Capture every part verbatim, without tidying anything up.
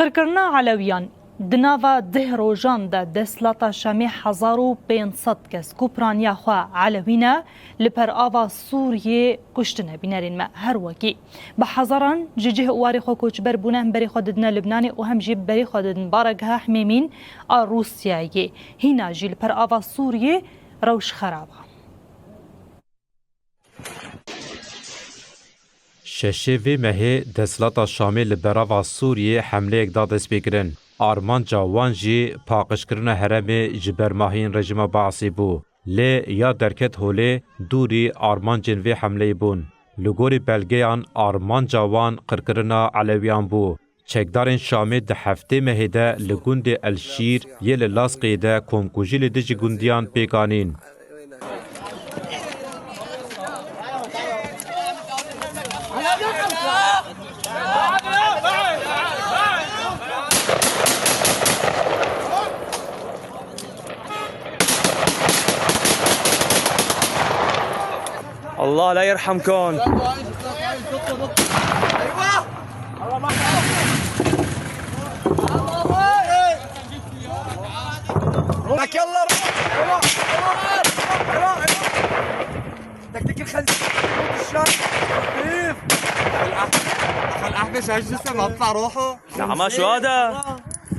Qirkirina Elewiyan. Di nava deh rojan de desthilata Şamê hezar û pênc sed kes ku piraniya xwe Elewî ne, li perava Sûriyê kuştine. Bînerên me her wekî bi hezaran ji cih û warê xwe koçber bûne, hem berê xwe didine Libnanê û hem jî berê xwe didin baregeha Himêmîn a Rûsyayê. Hîna jî li perava Sûriyê rewş xerab e. Şeşê vê mehê desthilata Şamê li berava Sûriyê hemleyek da destpêkirin. Armanca wan jî paqijkirina herêmê ji bermahiyên rejîma Baasê bû. Lê ya derket holê dûrî armancên vê hemleyê bûn. Li gorî belgeyan armanca wan qirkirina Elewiyan bû. Çekdarên Şamê di heftê mehê de li gundê El Şîr yê li Lasqiyê de komkujî li dijî gundiyan pêk anîn. الله لا يرحمكم. لك يلا، روح، روح، روح، روح، روح. تكتيك الخنزير. الشارع. كيف؟ الأحمر، الأحمر شايف لسه ما طلع روحه. نعم، شو هذا؟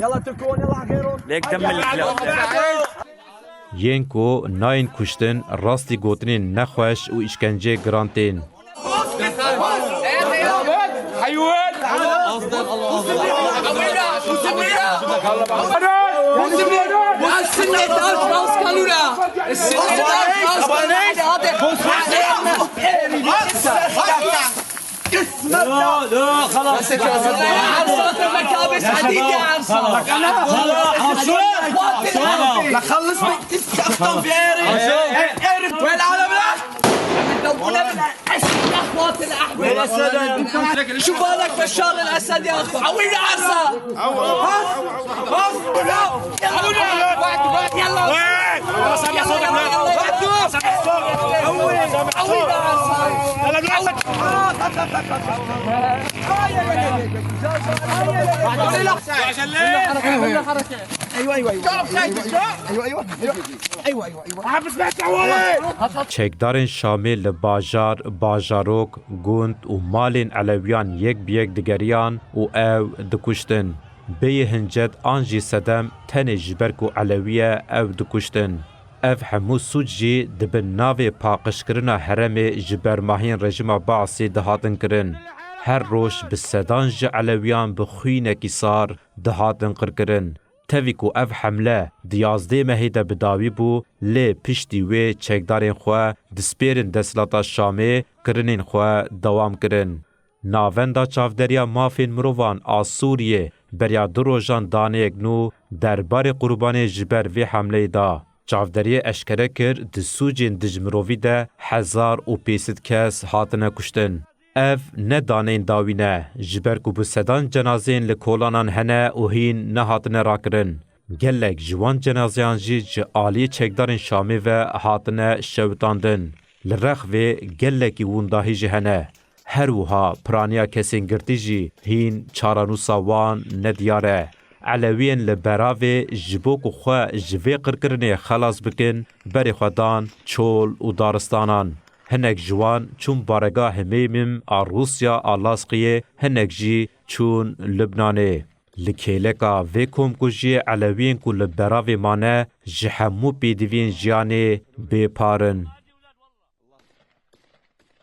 يلا تركون، يلا على غيرهم. ليك دم الكلاب. Yên ku nayên kuştin, rastî gotinên nexweş û îşkenceyê giran tên. لا، لا، خلاص. مكابس حديد يا عرصة. لا، خلص. وين العالم؟ شو بالك بشار الأسد يا أخي؟ عويل عرصة. Çekdarên Şamê li bajar, bajarok, gund û malên Elewiyan yek bi yek digeriyan û ew dikuştin. Bêyî hincet an jî sedem tenê ji ber ku Elewî ye ew dikuştin. Ev hemû sûc jî di bin navê paqijkirina herêmê ji bermahiyên rejîma Baasê dihatin kirin. Her roj bi sedan ji Elewiyan bi xwînekî sar dihatin qirkirin. Tevî ku ev hemle di yazdê mehê de bi dawî bû, lê piştî wê çekdarên xwe dispêrin desthilata Şamê kirinên xwe dewam kirin. Navenda Çavderiya Mafên Mirovan a Sûriyê beriya du rojan daneyek nû derbarê qurbanê ji ber vê hemleyê da. Çavderiyê eşkere kir, di sûcên dij mirovî de hezar û pênc sed kes hatine kuştin. Ev ne daneyên dawî ne, ji ber ku bi sedan cenazeyên li kolanan hene û hîn nehatine rakirin. Gelek ji wan cenazeyan jî ji aliyê çekdarên Şamê ve hatine şewitandin. Li rex vê gelekî windahî jî hene. Her wiha piraniya kesên girtî jî hîn çarenûsa wan nediyar e. Elewiyên li beravê ji bo ku xwe ji vê qirkirinê xelas bikin, berê xwe dan çol û daristanan. Hinek ji wan çûn baregeha Himêmîm a Rûsya a Lasqiyê, hinek jî çûn Libnanê. Li kêleka vê komkujiyê Elewiyên ku li beravê mane, ji hemû pêdiviyên jiyanê bêpar in.